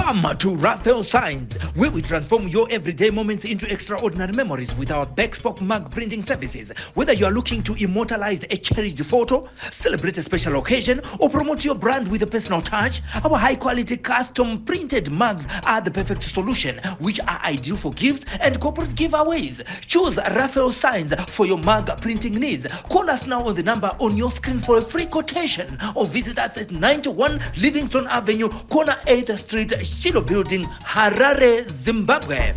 Come to Raphael Signs, where we transform your everyday moments into extraordinary memories with our bespoke mug printing services. Whether you are looking to immortalize a cherished photo, celebrate a special occasion, or promote your brand with a personal touch, our high quality custom printed mugs are the perfect solution, which are ideal for gifts and corporate giveaways. Choose Raphael Signs for your mug printing needs. Call us now on the number on your screen for a free quotation or visit us at 91 Livingston Avenue, corner 8th Street, Shiloh Building, Harare, Zimbabwe.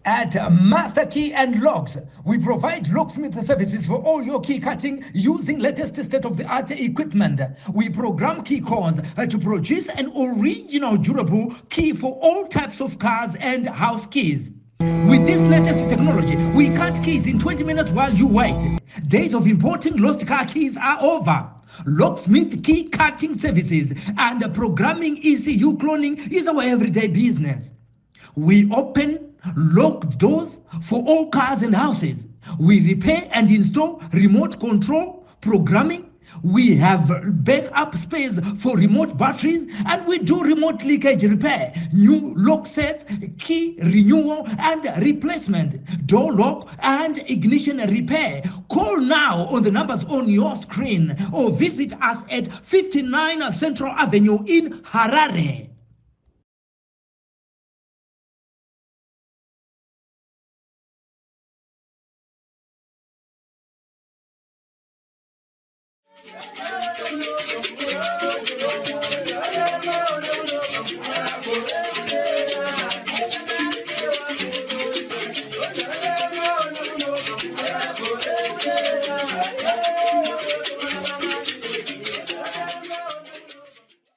At Master Key and Locks, we provide locksmith services for all your key cutting using latest state-of-the-art equipment. We program key cores to produce an original durable key for all types of cars and house keys. With this latest technology, we cut keys in 20 minutes while you wait. Days of importing lost car keys are over. Locksmith key cutting services and programming ECU cloning is our everyday business. We open locked doors for all cars and houses. We repair and install remote control programming. We have backup space for remote batteries and we do remote leakage repair, new lock sets, key renewal and replacement, door lock and ignition repair. Call now on the numbers on your screen or visit us at 59 Central Avenue in Harare.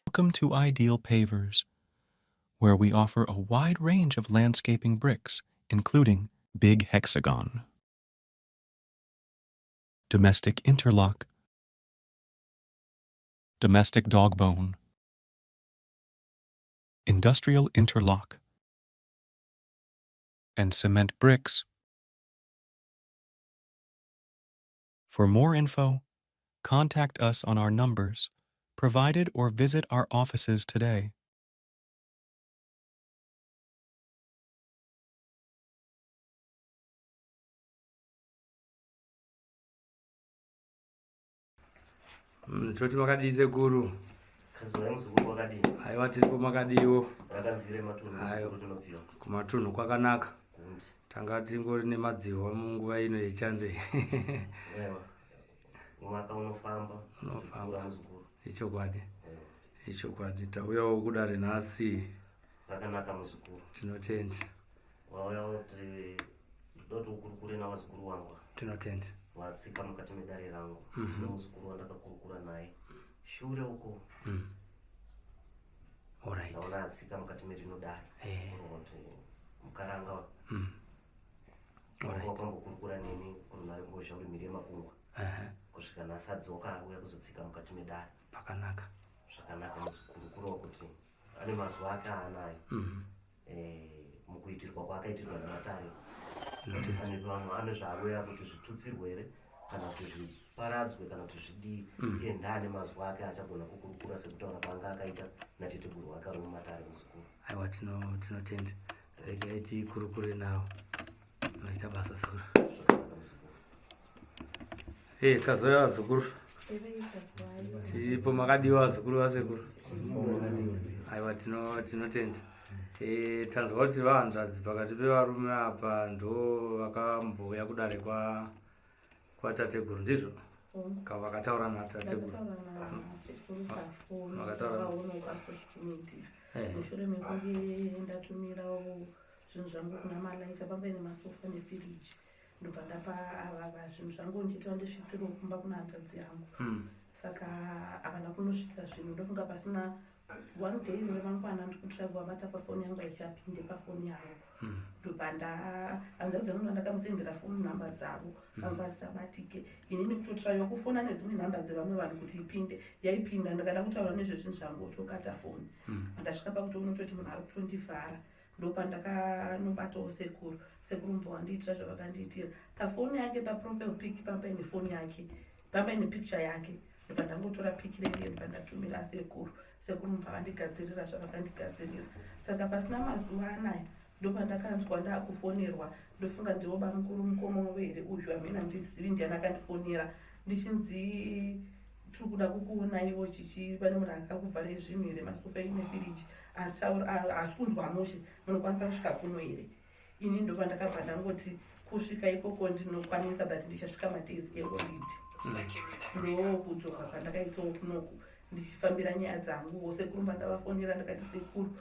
Welcome to Ideal Pavers, where we offer a wide range of landscaping bricks, including Big Hexagon, Domestic Interlock, Domestic Dogbone, Industrial Interlock, and Cement Bricks. For more info, contact us on our numbers provided or visit our offices today. Toti makadii sekuru? Kazura muzukuru wakadii? Aiwa tiripo makadiwo. Rakanzire matunhu Aiwa. muzukuru tinobvira. Kumatunhu kwakanaka. Kundi. Tanga tingori nemadzihwa munguva ino yechando iyi. Aiwa. Mwaka unofamba. Unofamba. Uchipfuura muzukuru. Ichokwadi. Eh, Ichokwadi. Tauyawo kudare nhasi. Rakanaka muzukuru. Tinotenda. Wauya kuti ndoda kuti ukurukure navazukuru wangu. Tinotenda. Watsika mukati medare rangu. Ndine muzukuru wandakakurukura naye. Shure uko Alright. ndaona atsika mukati merino dare. Eh. Kuti mukaranga Alright. wakambokurukura neni kurunhare mbozha uri mhiri yemakungwa. Ehe. Kusvika nhasi adzoka auya kuzotsika mukati medare. Pakanaka. Zvakanaka muzukuru kureva kuti ane mazuva ake aanayo mukuitirwa kwaakaitirwa nematare ane vamwe ane zvaauya kuti zvitutsirwe here kana kuti zviparadzwe kana kuti zvidii iye ndaane mazuva ake achagona kukurukura sekutaura kwaanga akaita nateteguru wake ari mumatare muzukuru. Aiwa tinotenda. Regai tikurukure nawo. Maita basa sekuru. Zvakanaka muzukuru. Kazouya vazukuru. Tiripo makadiwa vazukuru vasekuru. Aiwa tinotenda. Tanzwa kuti vahanzvadzi pakati pevarume apa ndo vakambouya kudare kwatateguru ndizvo? Vakataura natateguru. Ndakataura nasekuru pafoni. Makataura. Vakaona pasocial media. Mushure mekunge ndatumirawo zvinhu zvangu kuna Malaita pamba nemasofa nefiriji. Ndobva ndapa ava zvinhu zvangu ndichiti vandisvitsirewo kumba kuna hanzvadzi yangu. Saka havana kunosvitsa zvinhu ndofunga pasina one day remangwana ndikutsvaka kuvabata pafoni yangu haichapinde pafoni yavo. Ndobva hanzvadzi yangu ndakamusendera foni nhamba dzavo vanga vasisabatike. Inini kutotraiwa kufona nedzimwe nhamba dzevamwe vanhu kuti ipinde yaipinda ndakada kutaura nezvezvinhu zvangu otokata foni. Ndasvika pakuti unototi munhu ari kutondivhara. Ndopandakanobatawo sekuru. Sekuru mubva wandiitira zvavakandiitira. Pafoni yake paprofile pic pamba ine foni yake. Pamba ine picture yake. Ndobva ndangotora piki renge ndobva ndatumira sekuru. Sekuru ndobva vandigadzirira zvavakandigadzirira. Saka pasina mazuva anaya ndopandakanzwa ndakufonerwa, ndofunga ndivo bamukuru mukoma wavo here uyu, hameno handizivi ndiani akandifonera ndichinzi tiri kuda kukuonaiwo chichi, pane munhu akakuvharai zvinhu here, masofa enyu nefiriji haasi kunzwa mushe, munokwanisa kusvika kuno here? Ini ndobva ndakabva ndangoti kusvika ikoko ndinokwanisa, but ndichasvika madays eholiday. Ndokudzoka kwandakaitawo kunoku ndichifambira nyaya dzanguwo. Sekuru mba ndavafonera ndakati, sekuru,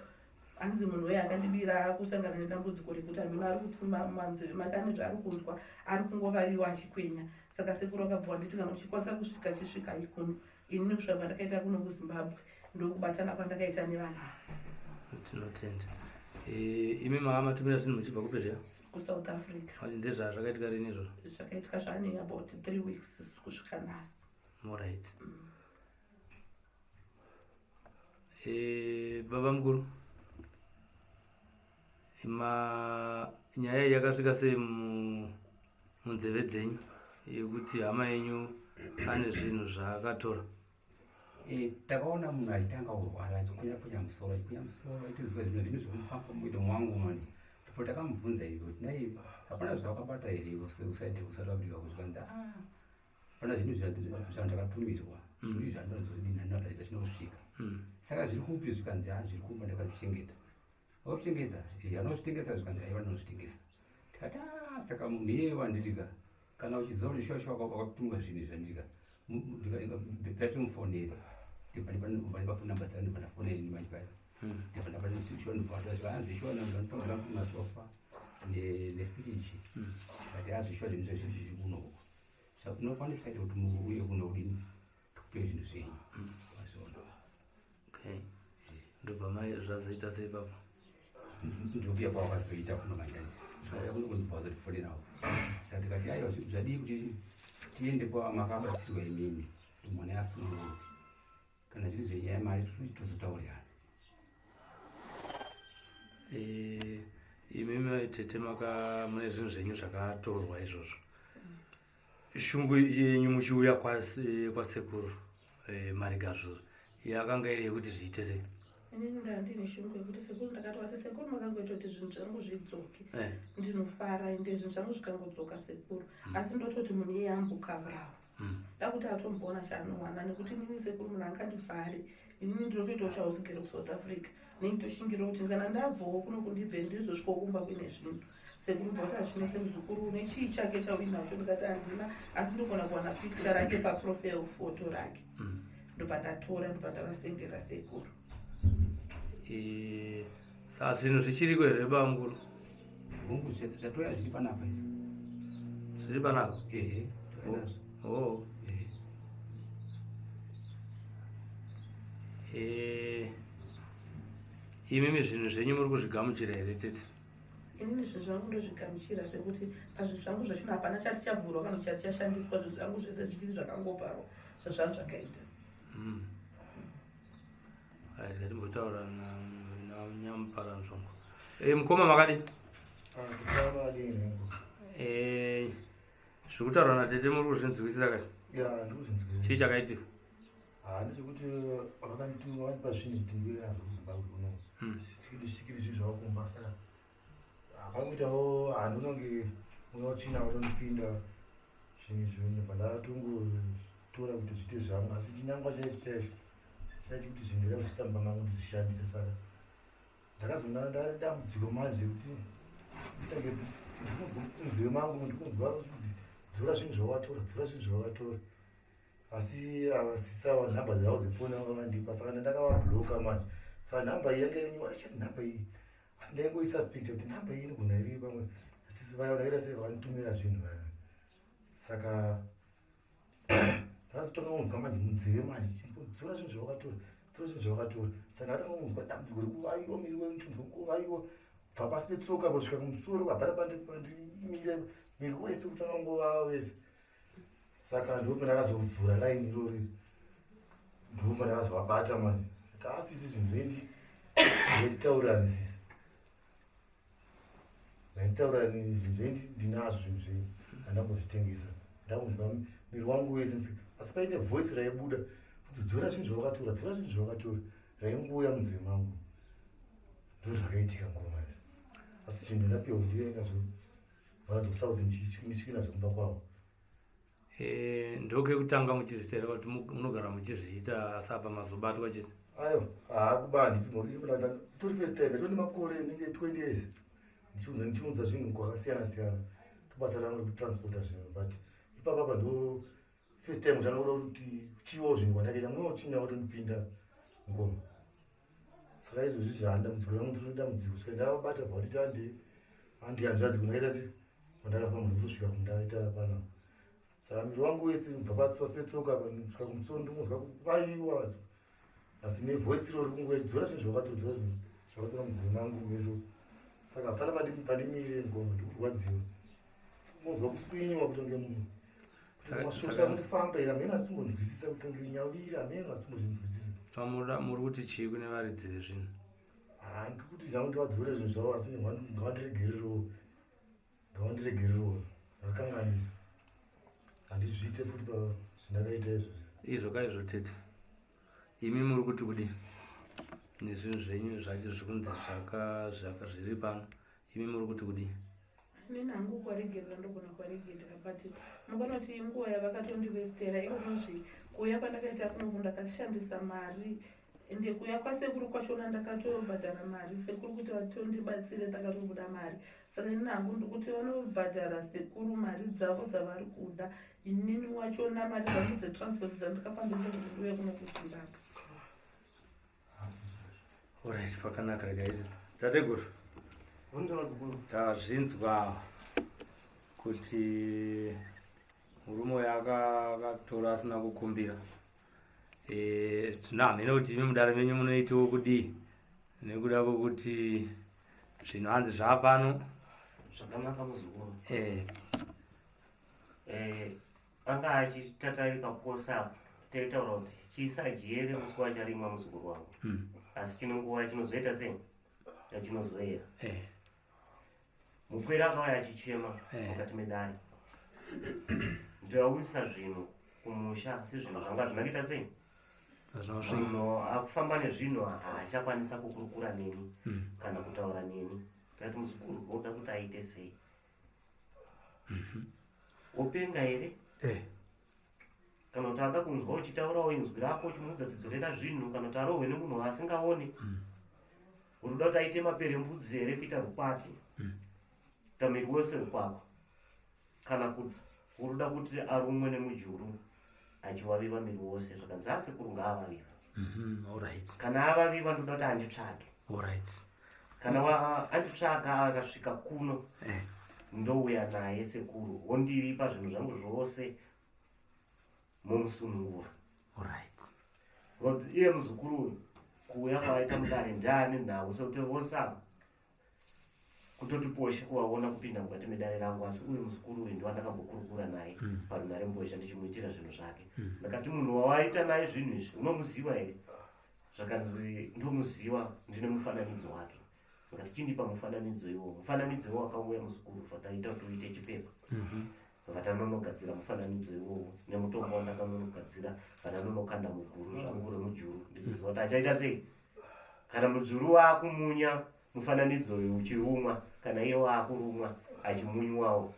hanzi munhu uye akandibira akusangana nedambudziko rekuti hameno ari kuti manzeve make ane zvaari kunzwa, ari kungovaiwa achikwenya. Saka sekuru akabva wanditi kana uchikwanisa kusvika, chisvikai kuno. Ini nekusvika kwandakaita kuno kuZimbabwe ndokubatana kwandakaita nevanhu ava. Tinotenda. Imi mava matumira zvinhu muchibva kupi zviya? KuSouth Africa. Ndezvazvakaitika rini izvozvo? Zvakaitika zvaane about 3 weeks kusvika nhasi. Alright. Baba mukuru, ma nyaya iyi yakasvika sei munzeve dzenyu yekuti hama yenyu ane zvinhu zvaakatora? Takaona munhu achitanga kurwara, achikwenya kwenya musoro, achikwenya musoro, aitinzwa zvinhu zvikumufamba mumwiri mwangu mani. Ndipo takamubvunza ivo kuti, nai, hapana zvawakabata here usaide kuSouth Africa? Kuzvikanzi, ah, pana zvinhu zvandakatumirwa, zvinhu zvandinozodini zvinosvika. Saka zviri kupi? Zvikanzi, ah, zviri kumba, ndakazvichengeta. Wakazvichengeta? Anozvitengesa? Zvikanzi, aiwa, ndinozvitengesa. Tikati, ah, saka munhu iyeye wandirika, kana uchiziva kuti shosha wakatumwa zvinhu zvandika, ndatimufonere. Ndibva namba dzake, ndibva ndafonera ini manje paya. Ndibva ndabva zvishuwa masofa nefiriji. Kati azvishuwa zvinhu zvese zviri kuno uku, saka unokwanisa ite kuti muuye kuno udini, tikupe zvinhu zvenyu, wazviona? Okay, ndobva mai zvazoita sei papa? Ndokuya kwawakazoita kuno manje, zvauya kuno kundibva wazotifonerawo. Saka tikati, aiwa, zvadii kuti tiende kwamakabatsirwa imimi, kuti mwana asununguke. Kana zviri zvenyaya yemari, tozotaurirana. Imimi tete maka mune zvinhu zvenyu zvakatorwa izvozvo, shungu yenyu muchiuya kwasekuru Marigazvo yakanga iri yekuti zviite sei? Inini ndaa ndine shungu yekuti sekuru, ndakatovati, sekuru, makangoita kuti zvinhu zvangu zvidzoke, ndinofara. Ende zvinhu zvangu zvikangodzoka, sekuru, asi ndototi munhu iyeye ambokavhurawo, dakuti atomboona chaanowana, nekuti inini, sekuru, munhu angandivhari. Inini ndinotoitawo chausigere kuSouth Africa, neitoshingirira kuti kana ndabvawo kuno kundibve ndizosvikawo kumba kuine zvinhu. Sekuru bva kuti, hazvinetse muzukuru, une chii chake chauinacho? Ndikati handina, asi ndogona kuwana picture rake paprofile photo rake. Ndobva ndatora, ndobva ndavasendera sekuru. Saka zvinhu zvichiriko here, bamukuru? Hongu, zvatoya zviri panapa izvi. Zviri panapa? Ehe, toinazvo. Oh. Ehe. Imimi zvinhu zvenyu muri kuzvigamuchira here, tete? Inini zvinhu zvangu ndozvigamuchira, sekuti pazvinhu zvangu zvachino hapana chati chavhurwa kana kuti chati chashandiswa. Zvinhu zvangu zvese zvichiri zvakangovharwa zvazvangu zvakaita. Right, ngatimbotaura nanyamuparanzvongo. Mukoma, makadi? Zviri kutaurwa natete muri kuzvinzwisisa kati? Ya, ndikuzvinzwisisa. Chii chakaitika? Ndechekuti vakandituma, vandipa zvinhu kuti ndiuye nazvo kuZimbabwe kuno. Zvikiri zvikiri zvinhu zvavakumba, saka hapangoitawo handinonge mweya watsvina watondipinda zvinhu izvo, ndobva ndatongotora kuti zviite zvangu. Asi chinangwa chaicho chaizvo chaichi kuti zvinhu ndida kuzvisa mumba mangu, ndizvishandise. Saka ndakazoona ndari dambudziko manje kuti nditange ndikunzwa munzeve mangu, ndikunzwa uchinzi, dzora zvinhu zvawakatora, dzora zvinhu zvawakatora. Asi avasisa nhamba dzavo dzefoni vanga vandipa, saka ndakavabloka manje. Saka nhamba iyi yanga iri chati nhamba iyi, asi ndaingoisuspecta kuti nhamba iyi inogona iri pamwe sisi vaya vakaita sei vakanditumira zvinhu vaya. Saka ndakazotanga kunzwa manje munzeve manje, dzora zvinhu zvawakatora, dzora zvinhu zvawakatora. Saka ndakatanga kunzwa dambudziko rekuvayiwa miri wemutunzwa, kuvayiwa kubva pasi petsoka kusvika kumusoro, hapana pandimire, miri wese kutanga kungova wese. Saka ndipo ndakazovhura line irori, ndipo ndakazovabata manje, taasisi zvinhu zvendi ndetitaurirani sisi, ndaitaurirani zvinhu zvendi, ndinazvo zvinhu zvenyu, handambozvitengesa. Ndakunzwa miri wangu wese. Asi paine voice raibuda kuti dzora zvinhu zvawakatora, dzora zvinhu zvawakatora, raingouya munzeve mangu. Ndozvakaitika ngoma izvi. Asi zvinhu ndapiwa ndiye nazvo vanazo South ndichisvika nazvo kumba kwavo. Eh, ndokekutanga muchizviita here kuti munogara muchizviita asi apa mazobatwa chete? Ayo, haa kuba handiti tori first time ndatori nemakore inenge 20 years ndichiunza ndichiunza zvinhu kwakasiyana siyana tobasa rangu rekutransporta zvinhu but ipapa apa ndo first time kuti anoda kuti chiwo zvinhu kwandakaita mweya uchinya watondipinda ngoma saka izvozvi zvaandambudziko rangu ndiri dambudziko saka ndavabata bva vanditi hande handi hanzvadzi kundaita se kwandakafamba ndikutosvika kundaita panapa saka miri wangu wese kubva pasi petsoka kusvika kumusoro ndingonzwa kuvaiwa asi nevoice iro rikunguva ichidzora zvinhu zvakatodzora zvinhu zvakatora mudzimu mangu meso saka hapana pandimire ngoma ndikurwadziwa unonzwa kuswinyiwa kutonge munhu masvosva kundifamba here hameno asimbonzwisisa kutonge nyavira hameno asimbozvinzwisisa pamuda muri kuti chii kune varidzi vezvinhu handiri kuti zvangu ndivadzore zvinhu zvavo asi ngavandiregererewo ngavandiregererewo ndakanganisa handizviite futi pazvindakaita izvozvo izvo kaizvo tete imi muri kuti kudii nezvinhu zvenyu zvacho zvikunzi zvaka zviri pano imi muri kuti kudii inini hangu kuvaregerera ndogona kuvaregerera but mukaona kuti inguva yavakatondivestera ikonozvi kuuya kwandakaita kunoku ndakashandisa mari ende kuuya kwasekuru kwachona ndakatobhadhara mari sekuru kuti vatondibatsire ndakatobuda mari saka inini hangu ndikuti vanobhadhara sekuru mari dzavo dzavari kuda inini wachona mari dzangu dzetransport dzandakafambisa kuti ndiuye kuno kuzimbabwe Alright, pakanaka regai tateguru tazvinzwa kuti murume uyo akatora asina kukumbira eh, zvino hamene kuti imi mudare menyu munoitawo kudii nekuda kwokuti zvinhu hanzi zvaapano zvakanaka muzukuru eh. Eh, anga achitatarika kwose apo taitaura kuti chiisa jere musi wacharimwa muzukuru wangu asi chinonguva chinozoita sei yachinozoera eh. Mupwere akauya achichema Eh. mukati medare ndoyauyisa zvinhu kumusha asi zvinhu zvanga zvinakuita sei Zvazvino munhu akufamba nezvinhu haachakwanisa kukurukura neni kana kutaura neni ndati muzukuru woda kuti aite sei wopenga here eh. kana kuti ada kunzwa uchitaurawo inzwi rako uchimuudza kuti dzorera zvinhu kana kuti arohwe nemunhu waasingaoni uri kuda kuti aite maperembudzi here kuita rukwati kuita miri wese rukwakwa kana kuti uri kuda kuti arumwe nemujuru achiwaviwa miri wose zvakanzi asekuru ngaavaviwa Alright. kana avaviwa ndoda kuti anditsvage Alright. kana anditsvaga akasvika kuno Eh. ndouya naye sekuru wondiripa zvinhu zvangu zvose momusunungura Alright. Ngokuti iye muzukuru uyu kuuya kwaaita mudare ndiane nhau sekuti vose ava kutoti poshe kuvaona kupinda mukati medare rangu asi uyu muzukuru uyu ndiwandakambokurukura naye parunhare mbozha ndichimuitira zvinhu zvake ndakati munhu wawaita naye zvinhu izvi unomuziva here zvakanzi ndomuziva ndine mufananidzo wake ndakati chindipa mufananidzo iwowo mufananidzo iwowo wakauya muzukuru zvataita kuti uite chipepa vatanonogadzira mufananidzo iwowo nemutombo wandakanonogadzira vananonokanda muguru zvangu remujuru ndichiziva kuti achaita sei kana mujuru waakumunya mufananidzo uyu uchirumwa kana iye waakurumwa achimunywawo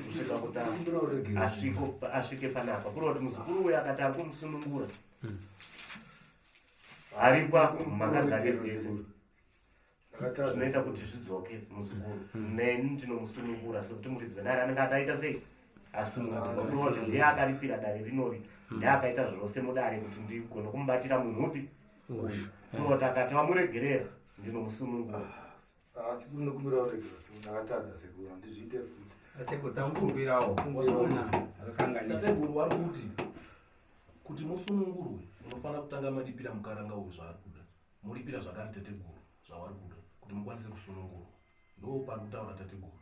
kusvika kuti asvike panapa kureva kuti muzukuru uyu akati ari kumusunungura aripwa mhaka dzake dzese zvinoita kuti zvidzoke muzukuru neni ndinomusunungura sekuti muridzi wedare anenge ataita sei asunungurwa kureva kuti ndiye akaripira dare rinori ndiye akaita zvose mudare kuti ndigone kumubatira munhu upi uyu kureva kuti akati vamuregerera ndinomusunungura Asi kunokumbira uregero sekuru ndakatadza sekuru handizviite futi Sekuru tamukumbirawo akakanganisa Tateguru vari kuti kuti musunungurwe munofanira kutanga maripira mukaranga uyu zvaari kuda muripira zvakare tateguru zvavari kuda kuti mukwanise kusunungurwa ndo pari kutaura tateguru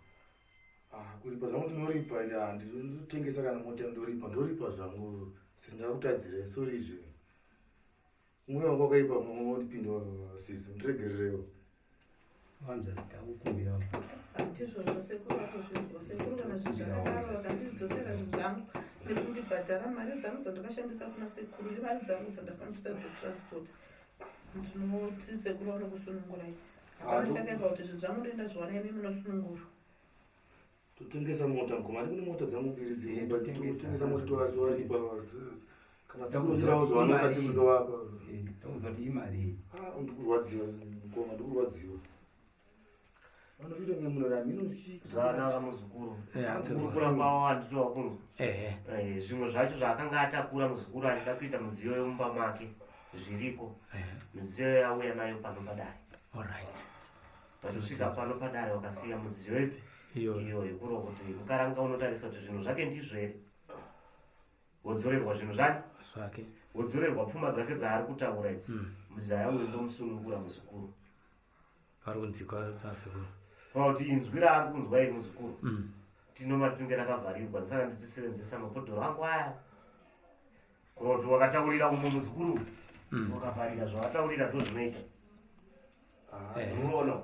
Ah, kuripa zvangu ndinoripa ende handitengesa kana mota ndoripa ndoripa zvangu sindakutadzira sori izvi mweya wangu wakaipa mumwe wandipinda sisi ndiregererewo. Vanzvadzi takukumbira. Handizvozvo sekuru vakuzvinzwa sekuru kana zvinhu zvakadaro vakandidzosera zvinhu zvangu nekundibhadhara mari dzangu dzandakashandisa kuna sekuru nemari dzangu dzandafambisa dzetransport ndinoti sekuru vanokusunungurai hapana chakaipa kuti zvinhu zvangu ndoenda zviwana imi munosunungurwa. Totengesa mota mukoma, kune mota dzangu mbiri dziripa, totengesa mota tovaripa kana sekunodawo zvavanoda sekundovapa. Tokuziva kuti imari. Ah, ndikurwadziwa mukoma, ndikurwadziwa. Vanotoita kunge munhu ramino zvichii. Zvakanaka muzukuru. Kurukura kwavo handiti wakunzwa. Zvimwe zvacho zvaakanga atakura muzukuru achida kuita midziyo yomumba make zviriko. Midziyo yauya nayo pano padare. Alright. Vachisvika pano padare vakasiya mudziyo ipi iyoyo kureva kuti mukaranga unotarisa kuti zvinhu zvake ndizvo here wodzorerwa zvinhu zvani zvake wodzorerwa pfuma dzake dzaari kutaura idzi muzaya uyu ndomusunungura muzukuru vari kunzikwa nasekuru kana kuti inzwi raari kunzwa iri muzukuru tinoma tinenge rakavharirwa saka ndichisevenzesa mabhodhoro angu aya kureva kuti wakataurira umwe muzukuru wakavharira zvawataurira ndozvinoita. Unoona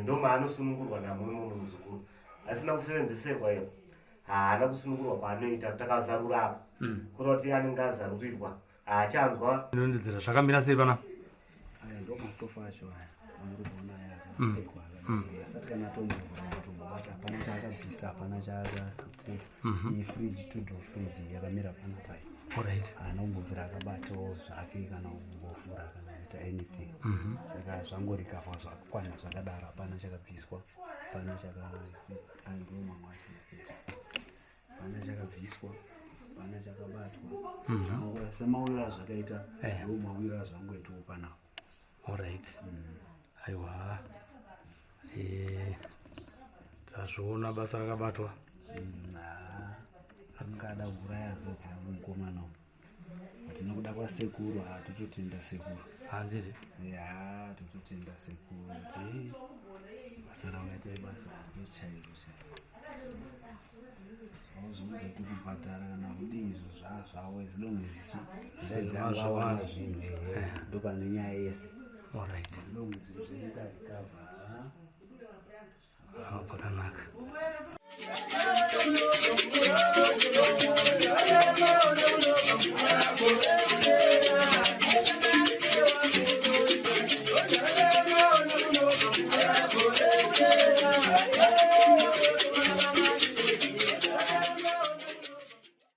ndomaanosunungurwa namo imomo muzukuru asina kusevenzeserwa iyo haana kusunungurwa kwaanoita takazarura apa kureva kuti anenge azarurirwa haachanzwa. Inondedzera zvakamira sei pana? Aya ndo masofa acho aya amuri kuona aya akapfekwa asati kana atombovhura kutombobata hapana chaakabvisa hapana chaakasapota. Iyi fridge, two door fridge yakamira panapa iyi. Alright. Haana kumbobvira akabatawo zvake kana kumbovhura kana kuita anything. Saka zvangorikavha zvakakwana zvakadaro hapana chakabviswa hapana chaka ndo mamwe acho maseti hapana chakabviswa hapana chakabatwa. Semauyiro azvakaita ndo mauyiro azvangoitawo panapa. Alright. Aiwa. Tazviona basa rakabatwa. Anga ada kuuraya hanzvadzi yangu mukomana uyu. But nokuda kwasekuru hatototenda sekuru. Hanzizve? Ya, tototenda sekuru kuti basa ravaita ibasa hombe chairo chairo. Zvavo zvekuzoti kubhadhara kana kudii izvo zvazvavo as long as ichi zvawana zvinhu ehe ndopane nyaya yese. Alright. As long as zvinhu zvinoita recover. Pakanaka.